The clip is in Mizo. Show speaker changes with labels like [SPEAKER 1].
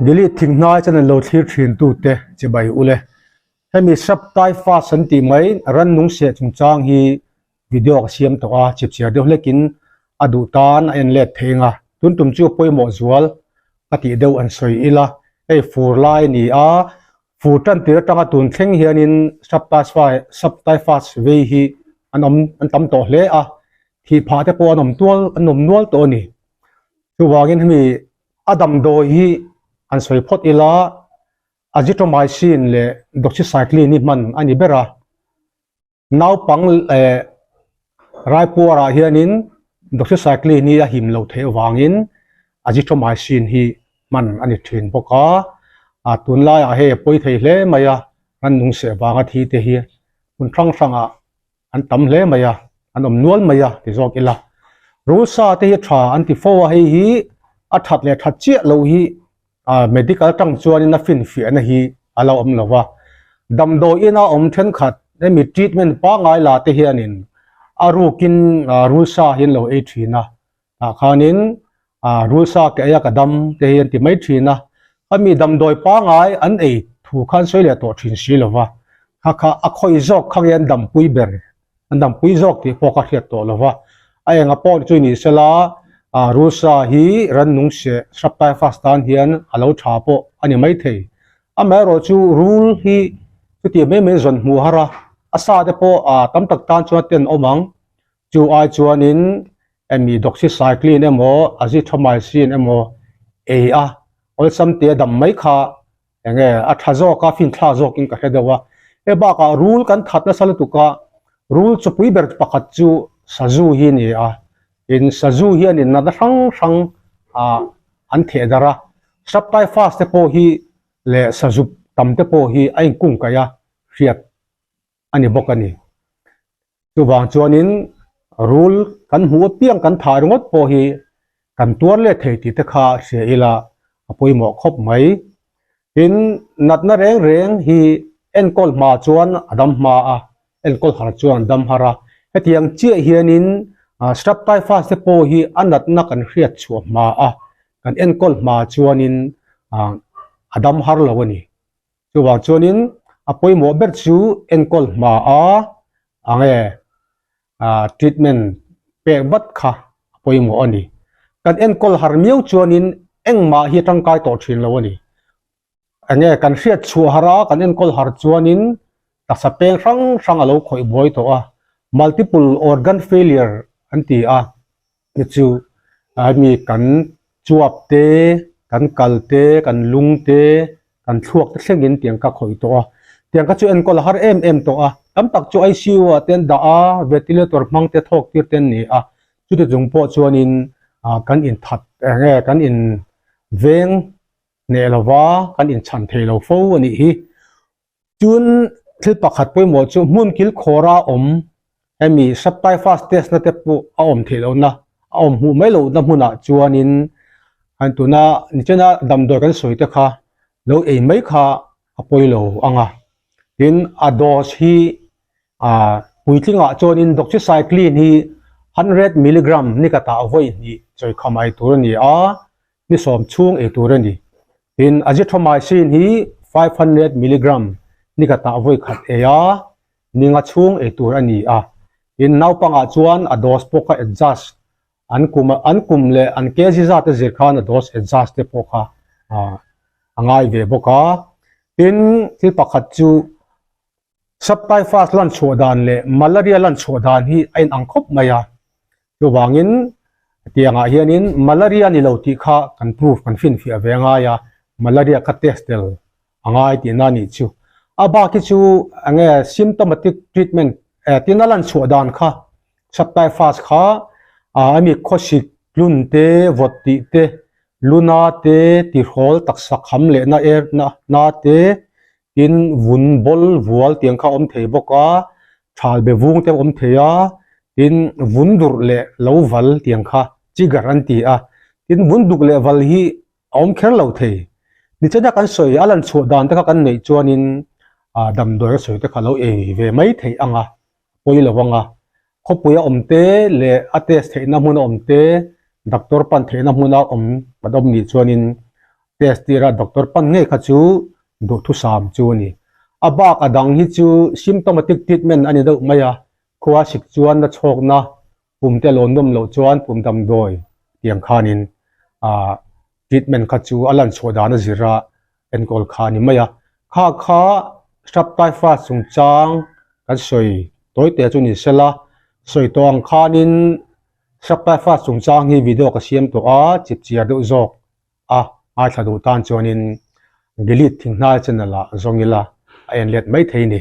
[SPEAKER 1] Delete thinghnai channel lo thlir thin tute chibai ule. Hemi Sub-typhus an tih mai rannung seh chungchang hi video ka siam tawh a, chipchiar deuh hlekin a duh tan a en let thei ang a. Tun tum chu pawimawh zual ka tih deuh an sawi ila, hei fur lai a ni a, fur tan tir atanga tun thleng hianin Sub-typhus vei hi an awm an tam tawh hle a, thih phah te pawh an awm tual an awm nual tawh a ni. Chuvangin hemi a damdawi hi an sawi phawt ila, Azithromycin leh Doxycycline hi hman a ni ber a. Naupang leh raipuarah hianin Doxycycline hi a him lo theih avangin Azithromycin hi hman a ni thin bawk a. A tunlaiah hei a pawi thei hle mai a, rannung seh vanga thi te hi hmun hrang hrangah an tam hle mai a, an awm nual mai a ti zawk ila. Rulsa te hi tha an ti fo a, hei hi a that leh that chiah loh hi A medical atang chuanin a finfiahna hi a lo awm lo va, damdawi ina awm thenkhat hemi treatment pangngai la te hianin a rukin rulsa hi an lo ei thin a, tah khanin rulsa ke eia ka dam te hi an ti mai thin a, khami damdawi pangngai an ei thu khan sawi leh tawh thin si lo va, kha kha a khawi zawk kha nge an dampui ber An dampui zawk tih pawh ka hriat tawh lo va, a enga pawh chu ni sela Rusa hi rannung seh Shrub-typhus tan hian a lo tha pawh a ni maithei. Amaherawh chu rul hi chuti mai mai zawn hmuh har a, a sa te pawh tam tak tan chuan ten awm ang. Chu ai chuanin emi doxycycline emaw azithromycin emaw ei a awlsam te a dam mai kha Enge a tha zawk a, finthlak zawkin ka hre deuh a. Hei bakah rul kan that nasa lutuk a, rul chupui ber pakhat chu sazu hi a ni a. Tin, sazu hianin natna hrang hrang ah an theh darh a. Sub-typhus te pawh hi leh sazu tam te pawh hi a inkungkaih a hriat a ni bawk a ni. Chuvang chuanin rul kan hmuh apiang kan thah ringawt pawh hi kan tuar let thei tih te kha hria ila a pawimawh khawp mai. Tin, natna reng reng hi enkawl hma chuan a dam hma a, enkawl har chuan a dam har a. Hetiang chiah hianin Strep typhus te pawh hi a natna kan hriat chhuah hma a, kan enkawl hma chuanin a dam har lo a ni. Chuvang chuanin a pawimawh ber chu enkawl hma a ang e treatment pek vat kha a pawimawh a ni. Kan enkawl har miau chuanin engmah hi a tangkai tawh thin lo a ni. Enge kan hriat chhuah har a, kan enkawl har chuanin taksa peng hrang hrang a lo khawih buai tawh a, multiple organ failure an ti a. Te chu hemi kan chuap te, kan kal te, kan lung te, kan thluak te thlengin tiang ka khawih tawh a. Tiang ka chu enkawl a har em em tawh a. Tam tak chu ICU ah te an dah a, ventilator hmang te thawk tir te an ni a. Chuti chung pawh chuanin kan inthat eng nge kan in veng hneh lova kan inchhan thei lo fo a nih hi. Chun thil pakhat pawimawh chu hmun kil khawra awm hemi Sub-typhus test na te pawh a awm theih lohna, a awm hmuh mai lohna hmunah chuanin han tuna nichina damdawi kan sawi te kha lo ei mai kha a pawi lo ang a. Tin, a dose hi puitlingah chuanin doxycycline hi 100 milligram nikhatah vawi hnih chawikham ai tur a ni a, ni sawm chhung ei tur a ni. Tin, azithromycin hi 500 milligram ni khatah vawi khat ei a, ni nga chhung ei tur a ni a. Tin, naupangah chuan a dose pawh kha adjust, an kum an kum leh an kg zat a zir khan a dose adjust te pawh kha a ngai ve bawk a. Tin, thil pakhat chu Sub-typhus lan chhuah dan leh malaria lan chhuah dan hi a inang khawp mai a. Chuvangin tiangah hianin malaria ni lo tih kha kan proof kan finfiah ve angai a, malaria kha test tel a ngai tihna a nih chu. A bak hi chu enge symptomatic treatment tin a lan chhuah dan kha sub-typhus kha a mi khawsik tlun te vawt tih te luna te tihrawl taksa kham lehna er na te Tin, vun bawl vual tiang kha a awm thei bawk a, thal be vung te a awm thei a, tin, vun durh leh lo val tiang kha chigar an ti a, tin, vun duk leh val hi a awm kher lo thei. Nichina kan sawi a lan chhuah dan te kha kan neih chuanin damdawi a sawi te kha lo ei ve mai theih ang a, pawi lo ang a. Khawpui a awm te leh a test theihna hmun a awm te, doctor pan theihna hmuna awm kan awm nih chuanin. test tira doctor pan ngei kha chu duhthusam chu a ni. A bak a dang hi chu symptomatic treatment a ni deuh mai a, khua sik chuan na chhawkna pum te lo nawm loh chuan pum damdawi tiang khanin ah treatment kha chu a lan chhuah dan a zir a enkawl kha a ni mai a. Kha kha Shrub Typhus chungchang kan sawi tawi te chu ni sela, sawi tawh ang khanin Shrub Typhus chungchang hi video ka siam tawh a, chip chiar deuh zawk a ngaithla duh tan chuanin Gilead Thinghnai channel ah zawng ila a en let mai thei a ni.